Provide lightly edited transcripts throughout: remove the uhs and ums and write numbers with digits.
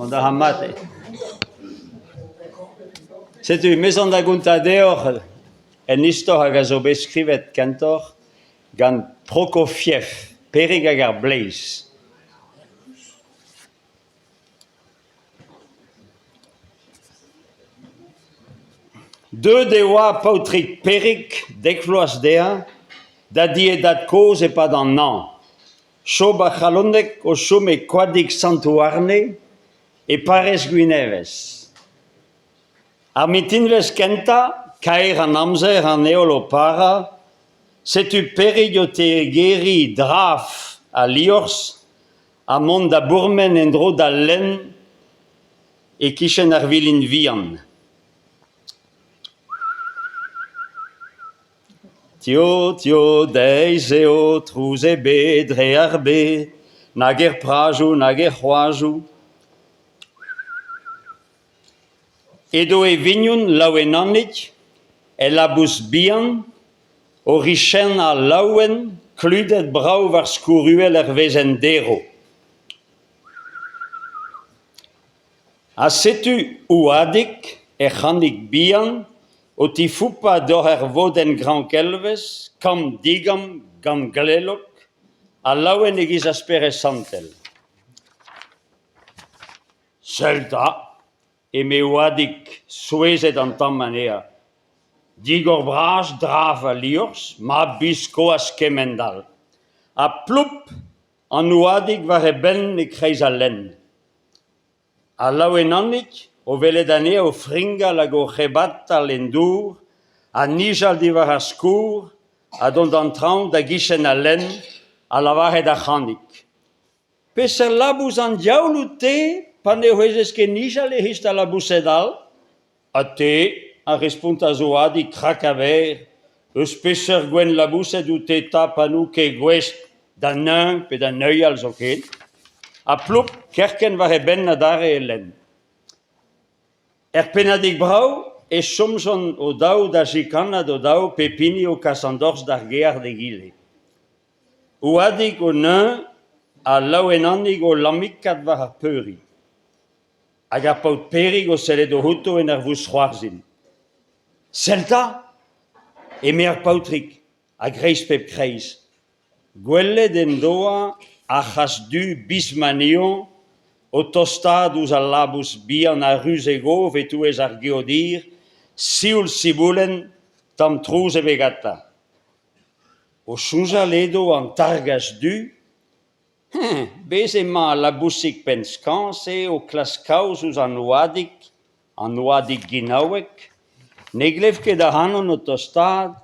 Mont a ra mat eo. Setu, me 'z an da gontañ deoc'h un istor hag a zo bet skrivet kentoc'h gant Prokofiev, Perig hag ar bleiz. Deuet e oa paotrig Perig, dek vloaz dezhañ, da di e dad-kozh e-pad an hañv. Job ar C'haloneg o chom e koadig Sant-Houarne, e parrez Gwinevez. Ar mintinvezh kentañ, kaer an amzer, an heol o parañ, setu Perig o tegeriñ draf al liorzh ha mont da bourmen en-dro d'al lenn e-kichen ar vilin vihan. Tio, tio, deiz eo, trouz ebet dre ar bed, nag er prajoù nag er c'hoajoù. Edo e vignon Laouenanig, el labous bihan, o richennañ laouen, kludet brav war skourr uhel ar wezenn derv. Ha setu Houadig, er c'hanig bihan, o tifoupañ doc'h ur vodenn graoñ-kelvez, kamm-digamm gant glelog, ha laouen e-giz ar Spered Santel. Sell 'ta, eme Houadig, souezhet an tamm anezhañ. Digor-bras draf al liorzh, ma biskoazh kemend-all. Ha ploup an houadig war e benn e-kreiz al lenn. Ha Laouenanig, o welet anezhañ o fringal hag o c'hebatal en dour, ha nijal diwar ar skourr, ha dont d'an traoñ da gichen al lenn, ha lavaret d'ar c'hanig: Peseurt labous an diaoul out-te pa ne c'houezez ket nijal e-giz da laboused all ? Ha te, a respontas Oadig krak-a-verr, eus peseurt gouenn laboused out-te 'ta pa n'out ket gouest da neuñv pe da neuial zoken ? Ha ploup, kerkent war e benn adarre e lenn. Er pennadig brav e chomjont o-daou da chikanat o-daou pep hini o kas an dorzh d'ar gêr d'egile. Oadig o neuñv ha Laouenanig o lammikat war ar peuriñ. Hag ar paotr Perig o sellet outo en ur vousc'hoarzhin. Sell 'ta ! eme ar paotrig, a-greiz pep kreiz. Gwelet en doa ar c'hazh du Biz-Magnon o tostaat ouzh al labous bihan a ruz e gof e-touez ar geot hir, sioul-siboulenn, tamm trouz ebet gantañ. O soñjal edo an targazh du Heñ, bez' emañ al labousig penn-skañv-se o klask kaoz ouzh an oadig, an oadig ginaouek, ne glev ket ac'hanon o tostaat,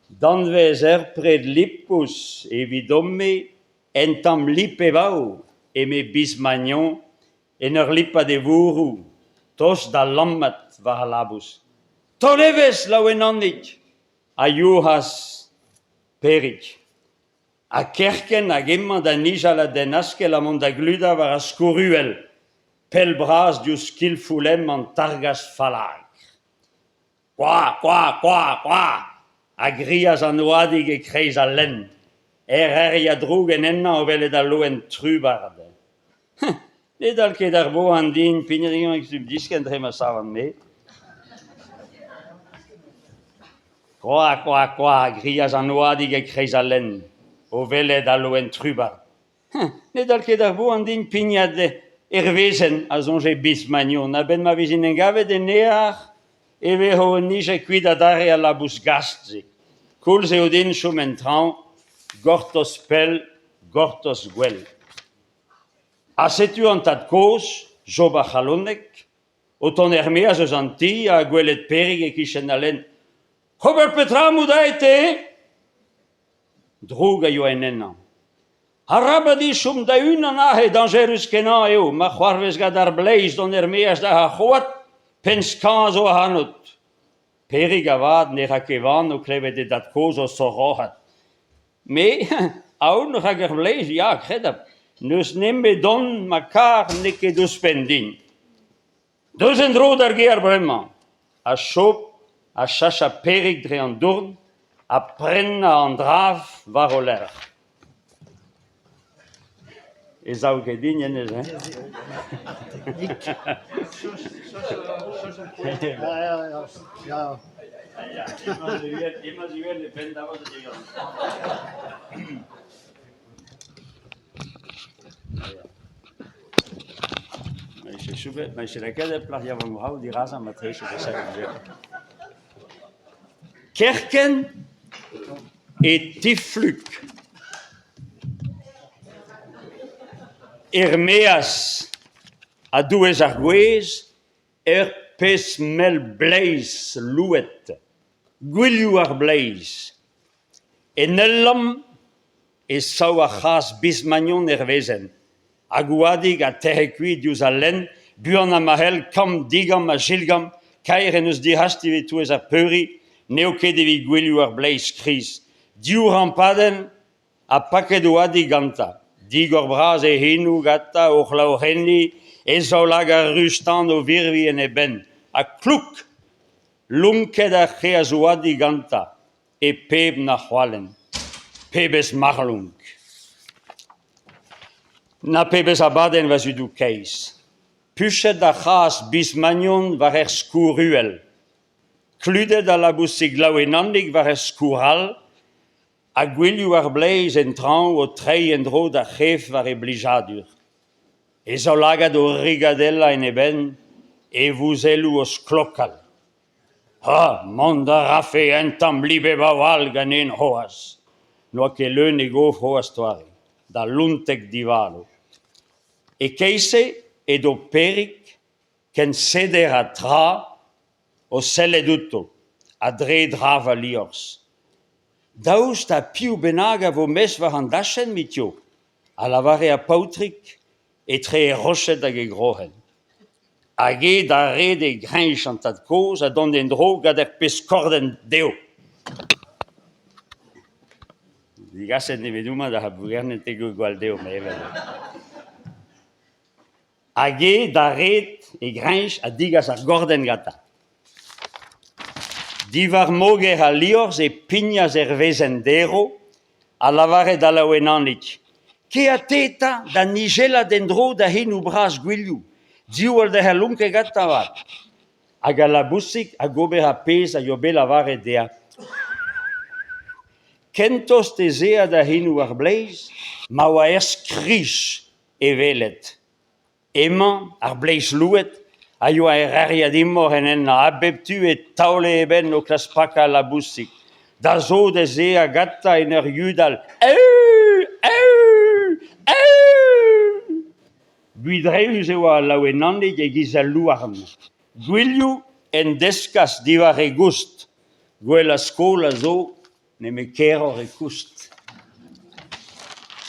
danvez ur pred lipous evidon-me un tamm lip-e-vav, eme Biz-Magnon en ur lipat e vourroù, tost da lammat war al labous. Taol evezh, Laouenanig ! a youc'has Pêrig. Ha kerkent hag hemañ da nijal a-denn-askell ha mont da gludañ war ar skourr uhel, pell-bras diouzh skilfoù lemm an targazh fallakr. Koa, koa, koa, koa ! a grias an oadig e-kreiz al lenn, ereria droug en ennañ o welet al loen trubard. Ne dal ket ar boan din pignat diskenn dre ma savan-me. Koa, koa, koa, a grias an oadig e-kreiz al lenn, o welet al loen trubard. Ne dal ket ar boan din pignat er wezenn, a soñje Biz-Magnon, a-benn ma vezin engavet en ear e vezo nijet kuit adarre al labous gast-se. Koulz eo din chom en traoñ, gortoz pell, gortoz gwell. Ha setu an tad-kozh, Job ar C'haloneg, o tont er-maez eus an ti ha gwelet Perig e-kichen al lenn. Ober petra 'mout aet te ? Droug a yoa en ennañ. Arabat eo chom da-unan aze, dañjerus-kenañ eo ma c'hoarvez gant ar bleiz dont er-maez da ar c'hoad, penn-skañv zo ac'hanout. Perig avat ne ra ket van o klevet e dad-kozh o soroc'hat. Me, aon rak ur bleiz, ya, kredabl, n'eus nemedon ma kar n'eo ket ouzhpenn din. Deus en-dro d'ar gêr bremañ, ha Job a sacha Perig dre an dourn ha prennañ an draf war o lerc'h. E sav ket din hennezh hein. Ma vije lakaet ur plac'h yaouank brav dirazañ marteze Kerkent e tifluk er-maez a-douez ar gwez ur pezh mell bleiz louet, Gwilhoù ar bleiz. En ul lamm e sav ar c'hazh biz-magnon er wezenn, hag Houadig a tec'he kuit diouzh al lenn, buanañ ma c'hell, kamm-digamm ha jilgamm, kaer en deus dihastiñ e-touez ar peuriñ, n'eo ket evit Gwilhoù ar bleiz kriz. Div rampadenn ha paket Houadig gantañ. Digor-bras e c'henoù gantañ o c'hlaouc'henniñ, e zaoulagad ruz-tan o virviñ en e benn. Ha klouk! Lonket ar c'haezh Houadig gantañ e pep na c'hoalenn. Pebezh marlonk! Na pebezh abadenn, va zudoù keizh! Puchet ar c'hazh biz-magnon war er skourr uhel. Kludet al labousig laouenanig war er skourr all, ha Gwilhoù ar bleiz en traoñ o treiñ en-dro d'ar c'hef war e blijadur. E zaoulagad o rigadellañ en e benn, e vouzelloù o sklokal. Ha mont a rafe un tamm libebav all ganin c'hoazh. N'oa ket leun e gof c'hoazh 'toare, da lonteg divalo. E-keit-se edo Pêrig ken seder ha tra o sellet outo a-dre drav al liorzh. Daoust ha piv bennak a vo mestr war an dachenn, Mitio? a lavare ar paotrig etre e roched hag e groc'hen. Hag eo da ret e greñch an tad-kozh ha dont en-dro gant ur pezh kordenn dezho. Digaset nemet homañ da Bougerne tegouezh gwall dezho, me evel. Hag eo d'ar red e greñch ha degas ar gordenn gantañ. Diwar moger al liorzh e pignas er wezenn derv ha lavare da Laouenanig: Kea te 'ta da nijellat en-dro da c'henoù bras Gwilhoù, diwall da lonkañ gantañ avat. Hag al labousig hag ober ar pezh a yoa bet lavaret dezhañ. Ken tost ez ea da c'henoù ar bleiz ma oa er skrij e welet. Emañ ar bleiz louet a yoa ere'hiet imor en ennañ. A bep tu e taole e benn o klask pakañ al labousig. Da sot ez ea gantañ en ur yudal Eu! Eu! Eu! Gwidreüs e oa al laouenanig e-giz al louarn. Gwilhoù en deskas diwar e goust. Gwellañ skol a zo nemet keroc'h e koust.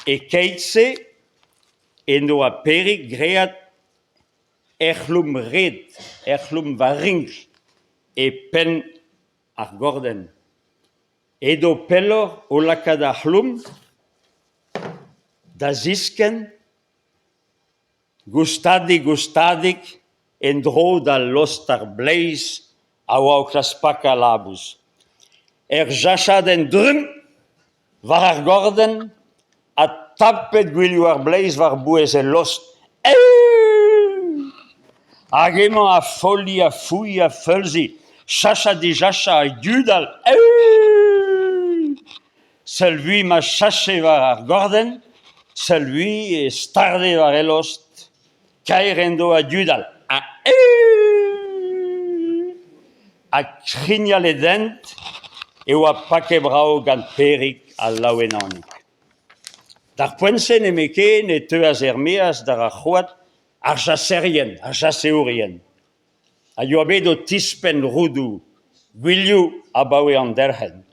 E-keit-se en doa Pêrig graet e c'hloum-red, e c'hloum war-rinkl e penn ar gordenn. Edo pelloc'h o lakaat ar c'hloum da ziskenn Goustadik-goustadik en-dro da lost ar bleiz a oa o klask pakañ labous. Ur sachadenn drumm war ar gordenn ha tapet Gwilhoù ar bleiz war-bouez e lost. Eu! Hag emañ a folliñ, a fouilhiñ, a feulziñ, sachañ-disachañ ha yudal. Eu! Seul vui ma chache war ar gordenn, seul vui e starde war e lost. Kaer en doa yudal ha ha krignal e dent e oa paket brav gant Pêrig al laouenanig. D'ar poent-se nemetken e teuas er-maez d'ar c'hoad ar chaserien, ar chaseourien. a yoa bet o tispenn roudoù Gwilhoù abaoe an derc'hent.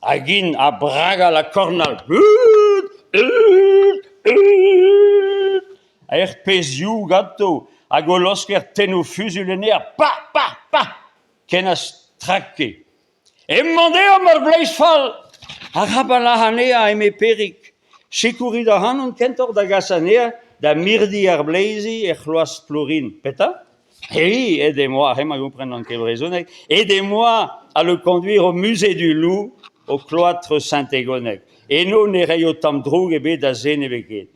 Hag int ha bragal ha kornal Ut! Ut! Ut! Er pezhioù ganto hag o laosker tennoù fuzuilh en aer pa! pa! pa! ken a strake. Emañ deomp ur bleiz fall! Arabat lazhañ anezhañ, eme Pêrig. Sekourit ac'hanon kentoc'h da gas anezhañ da mirdi ar bleizi er c'hloaz Plourin. Petra ? Eh, aidez-moi, hemañ 'gomprenan ket brezhoneg. Aidez-moi à le conduire au musée du Loup, au cloître Saint-Égonec. Eno ne reio tamm droug ebet da zen ebet ket.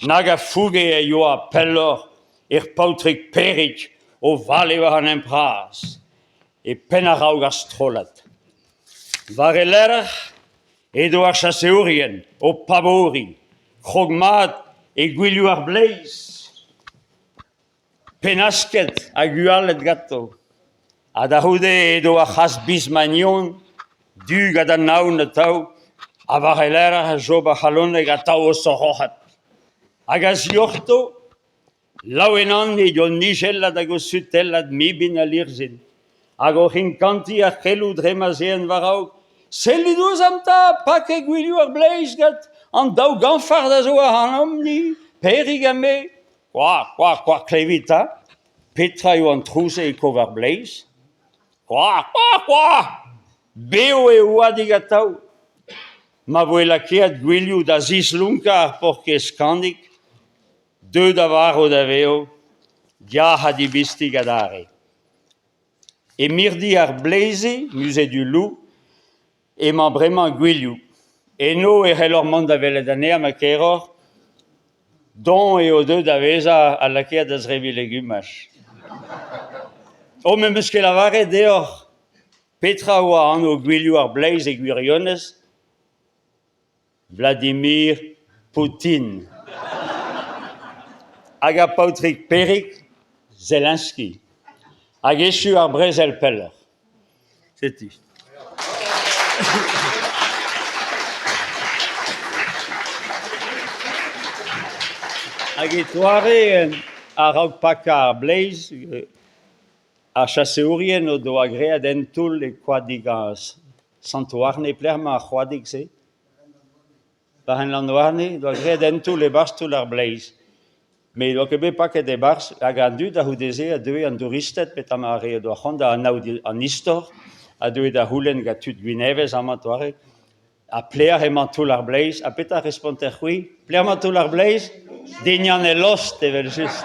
Nag a fouge a yoa pelloc'h er paotrig Pêrig o vale war an hent bras, e penn a-raok ar strollad. War e lerc'h edo ar chaseourien o paboriñ, krog-mat e Gwilhoù ar Bleiz, pennasket hag hualet ganto. Ha da c'houde edo ar c'hazh biz-magnon, du gant an aon atav, ha war e lerc'h Job ar C'haloneg atav o soroc'hat. Hag a-zioc'hto, laouenanig o nijellat hag o sutellat mibin ha lirzhin, hag oc'h inkantiñ ar c'heloù dre ma'z eent war-raok. Sellit ouzhomp 'ta, paket Gwilhoù ar Bleiz gant an daou gañfard a zo ac'hanomp-ni, Pêrig ha me. Kwa, kwa, kwa, klevit 'ta, petra eo an trouz-se e kof ar bleiz ? Kwa, kwa, kwa ! Bev eo Wadig atav. Ma voe lakaet Gwilhoù da zislonkañ ar paourkaezh Kanig, deuet a varv da vev, yac'h ha dibistig adarre. E mirdi ar bleizi, Musée du Loup, emañ bremañ Gwilhoù. Eno e c'hellor mont da welet anezhañ ma keroc'h. Doñv eo deuet da vezañ ha lakaet da zebriñ legumaj. Oh, me 'm eus ket lavaret deoc'h petra e oa anv Gwilhoù ar Bleiz e gwirionez. Vladimir Poutin. Hag ar paotrig Pêrig Zelenski. Hag echu ar brezel pelloc'h. Setu. Hag e toare a-raok pakañ ar bleiz, ar chaseourien o doa graet un toull e koadig Sant-Houarne. Pelec'h emañ ar c'hoadig-se ? War an Lann-Houarne doa graet un toull e-barzh toull ar bleiz. Met ne oa ket bet paket e-barzh hag an dud a-c'houde-se a deue an douristed petra ar re o doa c'hoant da anaout an istor a deue da c'houlenn gant tud Gwinevez amañ 'toare ha pelec'h emañ toull ar bleiz ha petra responter-c'hwi ? Pelec'h emañ toull ar bleiz ? Dindan e lost evel-just.